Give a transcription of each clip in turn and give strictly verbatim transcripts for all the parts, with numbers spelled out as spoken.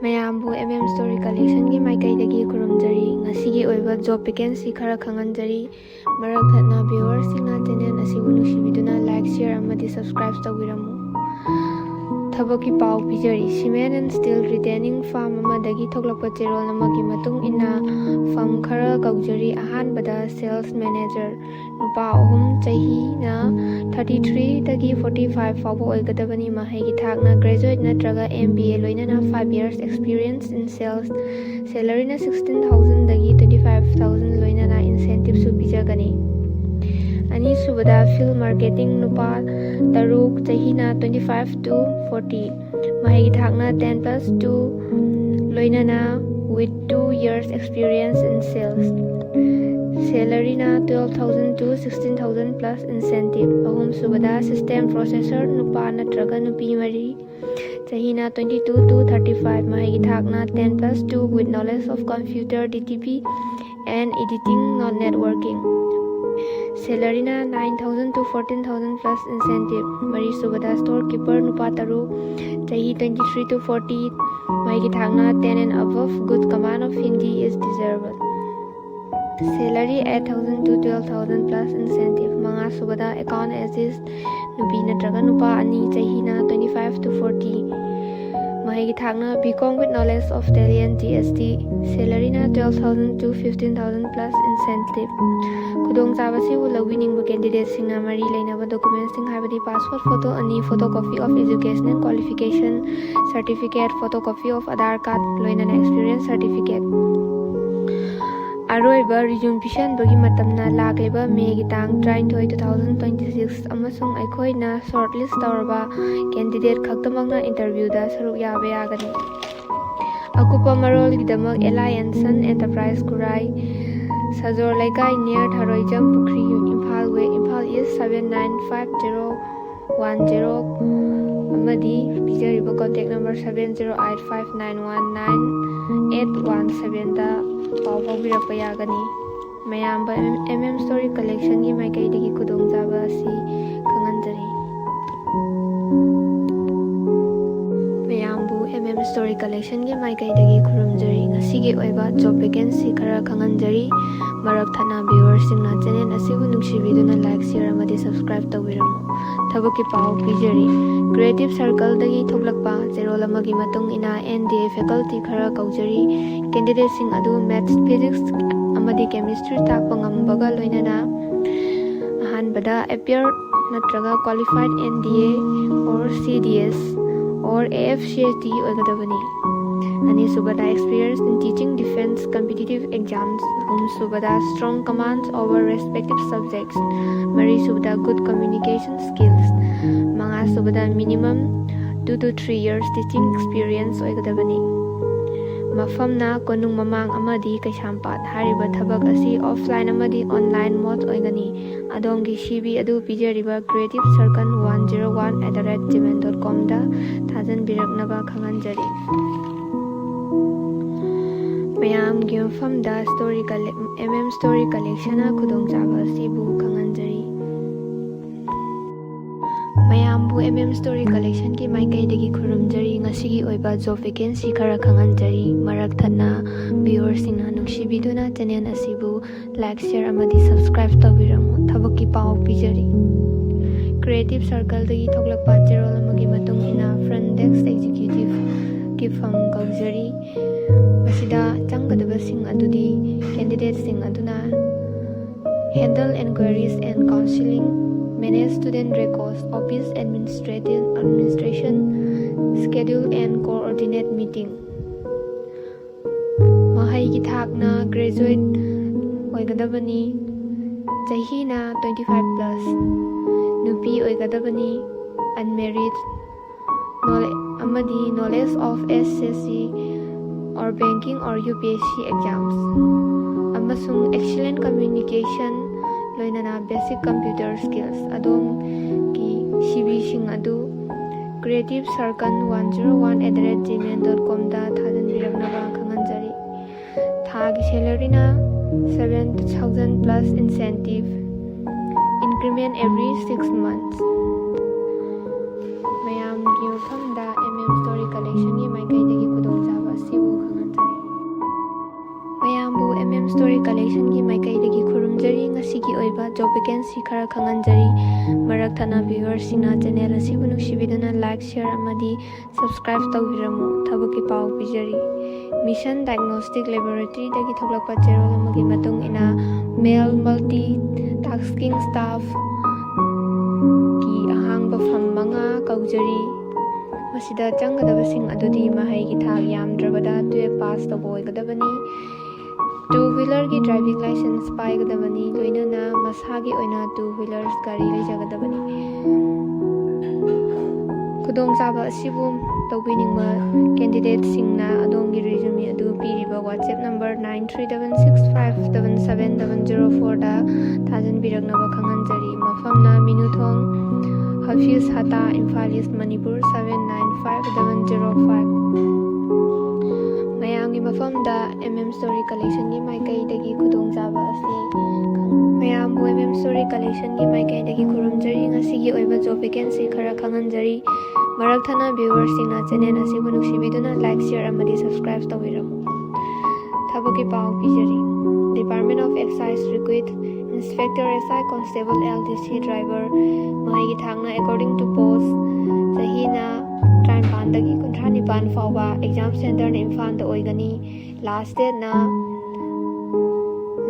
ꯃꯌꯥꯝꯕꯨ M M Story Collectionꯒꯤ ꯃꯥꯏꯀꯩꯗꯒꯤ ꯈꯨꯔꯨꯝꯖꯔꯤ꯫ ꯉꯁꯤꯒꯤ ꯑꯣꯏꯕ job vacancy ꯈꯔ ꯈꯪꯍꯟꯖꯔꯤ꯫ ꯃꯔꯛ ꯊꯠꯅ viewersꯁꯤꯡꯅ channel ꯑꯁꯤꯕꯨ ꯅꯨꯡꯁꯤꯕꯤꯗꯨꯅ like, share ꯑꯃꯗꯤ subscribe ꯇꯧꯕꯤꯔꯝꯃꯨ꯫ ꯊꯕꯛꯀꯤ ꯄꯥꯎ ꯄꯤꯖꯔꯤ꯫ Cement and steel retaining firm ꯑꯃꯗꯒꯤ ꯊꯣꯛꯂꯛꯄ ꯆꯦꯔꯣꯜ ꯑꯃꯒꯤ ꯃꯇꯨꯡ ꯏꯟꯅ firm ꯈꯔ ꯀꯧꯖꯔꯤ꯫ ꯑꯍꯥꯟꯕꯗ sales manager, ꯅꯨꯄꯥ ꯑꯍꯨꯝ, ꯆꯍꯤꯅ thirty threeꯗꯒꯤ forty five ꯐꯥꯎꯕ ꯑꯣꯏꯒꯗꯕꯅꯤ꯫ ꯃꯍꯩꯒꯤ ꯊꯥꯛꯅ graduate ꯅꯠꯇ꯭ꯔꯒ M B A ꯂꯣꯏꯅꯅ five years experience in sales꯫ Salaryꯅ sixteen thousandꯗꯒꯤ twenty five thousand ꯂꯣꯏꯅꯅ incentiveꯁꯨ ꯄꯤꯖꯒꯅꯤ꯫ ꯑꯅꯤꯁꯨꯕꯗ field marketing, ꯅꯨꯄꯥ ꯇꯔꯨꯛ, ꯆꯍꯤꯅ twenty five to forty꯫ ꯃꯍꯩꯒꯤ ꯊꯥꯛꯅ ten plus two ꯂꯣꯏꯅꯅ with two years experience in sales꯫ Salaryꯅ twelve thousand to sixteen thousand plus incentive꯫ ꯑꯍꯨꯝꯁꯨꯕꯗ system processor, ꯅꯨꯄꯥ ꯅꯠꯇ꯭ꯔꯒ ꯅꯨꯄꯤ ꯃꯔꯤ, ꯆꯍꯤꯅ twenty two to thirty five꯫ ꯃꯍꯩꯒꯤ ꯊꯥꯛꯅ ten plus two with knowledge of computer, D T P and editing, not networking꯫ Salaryꯅ nine thousand to fourteen thousand plus incentive꯫ ꯃꯔꯤꯁꯨꯕꯗ storekeeper, ꯅꯨꯄꯥ ꯇꯔꯨꯛ, ꯆꯍꯤ twenty three to forty꯫ ꯃꯍꯩꯒꯤ ꯊꯥꯛꯅ ten and above, good command of Hindi is desirable꯫ Salary eight thousand to twelve thousand plus incentive꯫ ꯃꯉꯥꯁꯨꯕꯗ account assist, ꯅꯨꯄꯤ ꯅꯠꯇ꯭ꯔꯒ ꯅꯨꯄꯥ ꯑꯅꯤ, ꯆꯍꯤꯅ twenty five to forty꯫ ꯃꯍꯩꯒꯤ ꯊꯥꯛꯅ B Com with knowledge of Tally and G S T꯫ Salaryꯅ twelve thousand to fifteen thousand plus incentive꯫ ꯈꯨꯗꯣꯡꯆꯥꯕꯁꯤꯕꯨ ꯂꯧꯕꯤꯅꯤꯡꯕ candidateꯁꯤꯡꯅ ꯃꯔꯤ ꯂꯩꯅꯕ documentsꯁꯤꯡ, ꯍꯥꯏꯕꯗꯤ passport photo ꯑꯅꯤ, photocopy of educational qualification certificate, photocopy of Aadhaar card, ꯂꯣꯏꯅꯅ experience certificate꯫ ꯑꯔꯣꯏꯕ resume ꯄꯤꯁꯟꯕꯒꯤ ꯃꯇꯝꯅ ꯂꯥꯛꯂꯤꯕ Mayꯒꯤ ꯇꯥꯡ ꯇꯔꯥꯅꯤꯊꯣꯏ, two thousand twenty six, ꯑꯃꯁꯨꯡ ꯑꯩꯈꯣꯏꯅ shortlist ꯇꯧꯔꯕ candidate ꯈꯛꯇꯃꯛꯅ interviewꯗ ꯁꯔꯨꯛ ꯌꯥꯕ ꯌꯥꯒꯅꯤ꯫ ꯑꯀꯨꯞꯄ ꯃꯔꯣꯜꯒꯤꯗꯃꯛ L I and Son Enterprise, ꯈꯨꯔꯥꯏ, ꯁꯖꯣꯔ ꯂꯩꯀꯥꯏ, near ꯊꯔꯣꯏꯖꯝ ꯄꯨꯈ꯭ꯔꯤ, Imphal West, Imphal East seven nine five zero one zero ꯑꯃꯗꯤ ꯄꯤꯖꯔꯤꯕ contact number seven zero eight five nine one nine eight one sevenꯗ ꯄꯥꯎ ꯐꯥꯎꯕꯤꯔꯛꯄ ꯌꯥꯒꯅꯤ꯫ ꯃꯌꯥꯝꯕ M M Story Collectionꯒꯤ ꯃꯥꯏꯀꯩꯗꯒꯤ ꯈꯨꯗꯣꯡꯆꯥꯕ ꯑꯁꯤ ꯈꯪꯍꯟꯖꯔꯤ꯫ ꯃꯌꯥꯝꯕꯨ M M Story Collectionꯒꯤ ꯃꯥꯏꯀꯩꯗꯒꯤ ꯈꯨꯔꯨꯝꯖꯔꯤ꯫ ꯉꯁꯤꯒꯤ ꯑꯣꯏꯕ job vacancy ꯈꯔ ꯈꯪꯍꯟꯖꯔꯤ꯫ ꯃꯔꯛ ꯊꯠꯅ viewerꯁꯤꯡꯅ channel ꯑꯁꯤꯕꯨ ꯅꯨꯡꯁꯤꯕꯤꯗꯨꯅ like, share ꯑꯃꯗꯤ subscribe ꯇꯧꯕꯤꯔꯝꯃꯨ꯫ ꯊꯕꯛꯀꯤ ꯄꯥꯎ ꯄꯤꯖꯔꯤ꯫ Creative Circleꯗꯒꯤ ꯊꯣꯛꯂꯛꯄ ꯆꯦꯔꯣꯜ ꯑꯃꯒꯤ ꯃꯇꯨꯡ ꯏꯟꯅ N D A faculty ꯈꯔ ꯀꯧꯖꯔꯤ꯫ Candidateꯁꯤꯡ ꯑꯗꯨ Maths, Physics ꯑꯃꯗꯤ Chemistry ꯇꯥꯛꯄ ꯉꯝꯕꯒ ꯂꯣꯏꯅꯅ ꯑꯍꯥꯟꯕꯗ appear ꯅꯠꯇ꯭ꯔꯒ qualified N D A or C D S or A F C T ꯑꯣꯏꯒꯗꯕꯅꯤ꯫ ꯑꯅꯤꯁꯨꯕꯗ experience in teaching defense competitive exams꯫ ꯑꯍꯨꯝꯁꯨꯕꯗ strong command over respective subjects꯫ ꯃꯔꯤꯁꯨꯕꯗ good communication skills꯫ ꯃꯉꯥꯁꯨꯕꯗ minimum two to three years teaching experience ꯑꯣꯏꯒꯗꯕꯅꯤ꯫ ꯃꯐꯝꯅ ꯀꯣꯅꯨꯡ ꯃꯃꯥꯡ ꯑꯃꯗꯤ ꯀꯩꯁꯥꯝꯄꯥꯠ꯫ ꯍꯥꯏꯔꯤꯕ ꯊꯕꯛ ꯑꯁꯤ offline ꯑꯃꯗꯤ online mode ꯑꯣꯏꯒꯅꯤ꯫ ꯑꯗꯣꯝꯒꯤ C V ꯑꯗꯨ ꯄꯤꯖꯔꯤꯕ creative circle one zero one at the rate gmail dot comꯗ ꯊꯥꯖꯤꯟꯕꯤꯔꯛꯅꯕ ꯈꯪꯍꯟꯖꯔꯤ꯫ ꯃꯌꯥꯝꯒꯤ ꯃꯐꯝꯗ story collect-, M M Story Collectionꯅ ꯈꯨꯗꯣꯡꯆꯥꯕ ꯑꯁꯤꯕꯨ ꯈꯪꯍꯟꯖꯔꯤ꯫ ꯃꯌꯥꯝꯕꯨ M M Story Collectionꯒꯤ ꯃꯥꯏꯀꯩꯗꯒꯤ ꯈꯨꯔꯨꯝꯖꯔꯤ꯫ ꯉꯁꯤꯒꯤ ꯑꯣꯏꯕ job vacancy ꯈꯔ ꯈꯪꯍꯟꯖꯔꯤ꯫ ꯃꯔꯛ ꯊꯠꯅ viewerꯁꯤꯡꯅ ꯅꯨꯡꯁꯤꯕꯤꯗꯨꯅ channel ꯑꯁꯤꯕꯨ like, share ꯑꯃꯗꯤ subscribe ꯇꯧꯕꯤꯔꯝꯃꯨ꯫ ꯊꯕꯛꯀꯤ ꯄꯥꯎ ꯄꯤꯖꯔꯤ꯫ Creative Circleꯗꯒꯤ ꯊꯣꯛꯂꯛꯄ ꯆꯦꯔꯣꯜ ꯑꯃꯒꯤ ꯃꯇꯨꯡ ꯏꯟꯅ front desk executiveꯒꯤ firm ꯀꯧꯖꯔꯤ꯫ ꯃꯁꯤꯗ ꯆꯪꯒꯗꯕꯁꯤꯡ ꯑꯗꯨꯗꯤ candidateꯁꯤꯡ ꯑꯗꯨꯅ handle inquiries and counseling, manage student records, office administrative, administration, schedule and coordinate meeting꯫ ꯃꯍꯩꯒꯤ ꯊꯥꯛꯅ graduate ꯑꯣꯏꯒꯗꯕꯅꯤ꯫ ꯆꯍꯤꯅ twenty five plus꯫ ꯅꯨꯄꯤ ꯑꯣꯏꯒꯗꯕꯅꯤ꯫ Unmarried꯫ Knowle-, ꯑꯃꯗꯤ knowledge of S S C or banking or U P S C exams ꯑꯃꯁꯨꯡ excellent communication ꯂꯣꯏꯅꯅ basic computer skills꯫ ꯑꯗꯣꯝꯒꯤ C Vꯁꯤꯡ ꯑꯗꯨ creative circle one zero one at the rate gmail dot comꯗ ꯊꯥꯖꯤꯟꯕꯤꯔꯛꯅꯕ ꯈꯪꯍꯟꯖꯔꯤ꯫ ꯊꯥꯒꯤ salaryꯅ seven thousand plus incentive, increment every six months꯫ ꯃꯌꯥꯝꯒꯤ ꯃꯐꯝꯗ M M Story Collectionꯒꯤ ꯃꯥꯏꯀꯩ ꯒꯤ ꯑꯣꯏꯕ ꯖꯣꯕ ꯚꯦꯀꯦꯟꯁꯤ ꯈꯔ ꯈꯪꯍꯟꯖꯔꯤ꯫ ꯃꯔꯛ ꯊꯠꯅ ꯚ꯭ꯌꯨꯋꯔꯁꯤꯡꯅ ꯆꯦꯅꯦꯜ ꯑꯁꯤꯕꯨ ꯅꯨꯡꯁꯤꯕꯤꯗꯨꯅ ꯂꯥꯏꯛ, ꯁꯤꯌꯔ ꯑꯃꯗꯤ ꯁꯕꯁꯀ꯭ꯔꯥꯏꯕ ꯇꯧꯕꯤꯔꯝꯃꯨ꯫ ꯊꯕꯛꯀꯤ ꯄꯥꯎ ꯄꯤꯖꯔꯤ꯫ ꯃꯤꯁꯟ ꯗꯥꯏꯒꯅꯣꯁꯇꯤꯛ ꯂꯦꯕꯣꯔꯦꯇꯔꯤꯗꯒꯤ ꯊꯣꯛꯂꯛꯄ ꯆꯦꯔꯣꯜ ꯑꯃꯒꯤ ꯃꯇꯨꯡ ꯏꯟꯅ, ꯃꯦꯜ ꯃꯜꯇꯤ ꯇꯥꯁ꯭ꯀꯤꯡ ꯁ꯭ꯇꯥꯐꯀꯤ ꯑꯍꯥꯡꯕ ꯐꯝ ꯃꯉꯥ ꯀꯧꯖꯔꯤ꯫ ꯃꯁꯤꯗ ꯆꯪꯒꯗꯕꯁꯤꯡ ꯑꯗꯨꯗꯤ ꯃꯍꯩꯒꯤ ꯊꯥꯛ ꯌꯥꯝꯗ꯭ꯔꯕꯗ ꯇꯨꯌꯦꯜꯞ ꯄꯥꯁ ꯇꯧꯕ ꯑꯣꯏꯒꯗꯕꯅꯤ꯫ ꯇꯨ ꯋꯤꯂꯔꯒꯤ ꯗ꯭ꯔꯥꯏꯚꯤꯡ ꯂꯥꯏꯁꯦꯟꯁ ꯄꯥꯏꯒꯗꯕꯅꯤ, ꯂꯣꯏꯅꯅ ꯃꯁꯥꯒꯤ ꯑꯣꯏꯅ ꯇꯨ ꯋꯤꯂꯔꯁ ꯒꯥꯔꯤ ꯂꯩꯖꯒꯗꯕꯅꯤ꯫ ꯈꯨꯗꯣꯡꯆꯥꯕ ꯑꯁꯤꯕꯨ ꯇꯧꯕꯤꯅꯤꯡꯕ ꯀꯦꯟꯗꯤꯗꯦꯠꯁꯤꯡꯅ ꯑꯗꯣꯝꯒꯤ ꯔꯤꯖꯨꯃꯤ ꯑꯗꯨ ꯄꯤꯔꯤꯕ WhatsApp number nine three double six five double seven double zero fourꯗ ꯊꯥꯖꯤꯟꯕꯤꯔꯛꯅꯕ ꯈꯪꯍꯟꯖꯔꯤ꯫ ꯃꯐꯝꯅ ꯃꯤꯅꯨꯊꯣꯡ, ꯍꯐꯤꯖ ꯍꯇꯥ, ꯏꯝꯐꯥꯜ ꯏꯁ, Manipur seven nine five double zero five꯫ ꯃꯌꯥꯝꯒꯤ ꯃꯐꯝꯗ ꯑꯦꯝ ꯑꯦꯝ ꯁ꯭ꯇꯣꯔꯤ ꯀꯂꯦꯛꯁꯟꯒꯤ ꯃꯥꯏꯀꯩꯗꯒꯤ ꯈꯨꯗꯣꯡꯆꯥꯕ ꯑꯁꯤ ꯃꯌꯥꯝꯕꯨ ꯑꯦꯝ ꯑꯦꯝ ꯁ꯭ꯇꯣꯔꯤ ꯀꯂꯦꯛꯁꯟꯒꯤ ꯃꯥꯏꯀꯩꯗꯒꯤ ꯈꯨꯔꯨꯝꯖꯔꯤ꯫ ꯉꯁꯤꯒꯤ ꯑꯣꯏꯕ ꯖꯣꯕ ꯚꯦꯀꯦꯟꯁꯤ ꯈꯔ ꯈꯪꯍꯟꯖꯔꯤ꯫ ꯃꯔꯛ ꯊꯠꯅ ꯚ꯭ꯌꯨꯋꯔꯁꯤꯡꯅ ꯆꯦꯅꯦꯜ ꯑꯁꯤꯕꯨ ꯅꯨꯡꯁꯤꯕꯤꯗꯨꯅ ꯂꯥꯏꯛ, ꯁꯤꯌꯔ ꯑꯃꯗꯤ ꯁꯕꯁꯀ꯭ꯔꯥꯏꯕ ꯇꯧꯕꯤꯔꯝꯃꯨ꯫ ꯊꯕꯛꯀꯤ ꯄꯥꯎ ꯄꯤꯖꯔꯤ꯫ Department of Excise recruit Inspector S I Constable L D C driver, ꯃꯍꯩꯒꯤ ꯊꯥꯛꯅ according to post, ꯆꯍꯤꯅ ꯇꯔꯥꯅꯤꯄꯥꯟꯗꯒꯤ ꯀꯨꯟꯊ꯭ꯔꯥ ꯅꯤꯄꯥꯟ ꯐꯥꯎꯕ꯫ ꯑꯦꯛꯖꯥꯝ ꯁꯦꯟꯇꯔꯅ ꯏꯝꯐꯥꯜꯗ ꯑꯣꯏꯒꯅꯤ꯫ ꯂꯥꯁ ꯗꯦꯠꯅ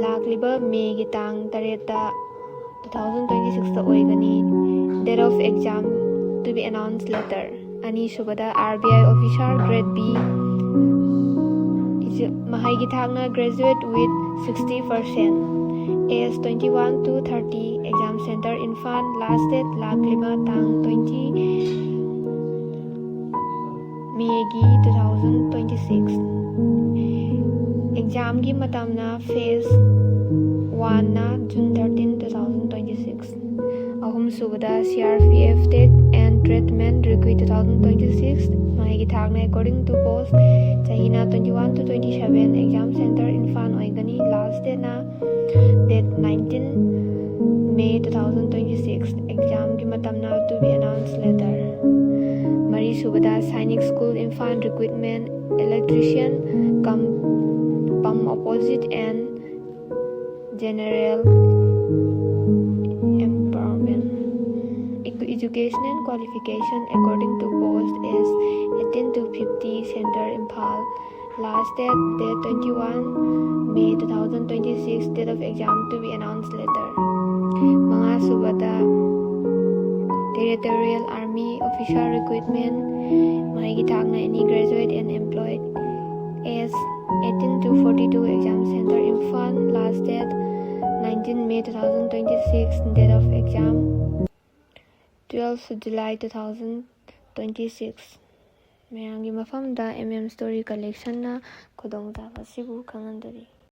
ꯂꯥꯛꯂꯤꯕ ꯃꯦꯒꯤ ꯇꯥꯡ ꯇꯔꯦꯠꯇ, two thousand twenty sixꯇ ꯑꯣꯏꯒꯅꯤ꯫ Date of exam to be announced later꯫ ꯑꯅꯤꯁꯨꯕꯗ, R B I officer grade B, ꯃꯍꯩꯒꯤ ꯊꯥꯛꯅ graduate with sixty percent, age twenty one to thirty꯫ Exam centre Imphal. Last date ꯂꯥꯛꯂꯤꯕ ꯇꯥꯡ twenty ꯃꯦꯒꯤ two thousand twenty swenty six꯫ ꯑꯦꯛꯖꯥꯝꯒꯤ ꯃꯇꯝꯅ phase oneꯅ June thirteen, two thousand twenty six꯫ ꯑꯍꯨꯝꯁꯨꯕꯗ, C R P F Tech and Tradesman recruit two thousand twenty six꯫ ꯃꯍꯩꯒꯤ ꯊꯥꯛꯅ according to post, ꯆꯍꯤꯅ twenty one to twenty seven꯫ Exam centre Imphal ꯑꯣꯏꯒꯅꯤ꯫ ꯂꯥꯁ ꯗꯦꯠꯅ date nineteen May two thousand twenty six꯫ ꯑꯦꯛꯖꯥꯝꯒꯤ ꯃꯇꯝꯅ to be announced later꯫ ꯃꯔꯤꯁꯨꯕꯗ, Sainik School Imphal recruitment, electrician cum pump operator and general Empowerment. Edu- education and qualification according to post is eighteen to fifty, center Imphal. Last date, date twenty-one May two thousand twenty-six. Date of exam to be announced later. ꯃꯉꯥ ꯁꯨꯕꯗ, Territorial Army Officer Recruitment. ꯃꯍꯩꯒꯤ ꯊꯥꯛꯅ any graduate and employed. Age eighteen to forty-two. Exam center Imphal. Last date nineteen May two thousand twenty-six. Date of exam twelve July two thousand twenty-six. ꯃꯌꯥꯝꯒꯤ ꯃꯐꯝꯗ M M Story Collectionꯅ ꯈꯨꯗꯣꯡꯆꯥꯕ ꯑꯁꯤꯕꯨ ꯈꯪꯍꯟꯖꯔꯤ꯫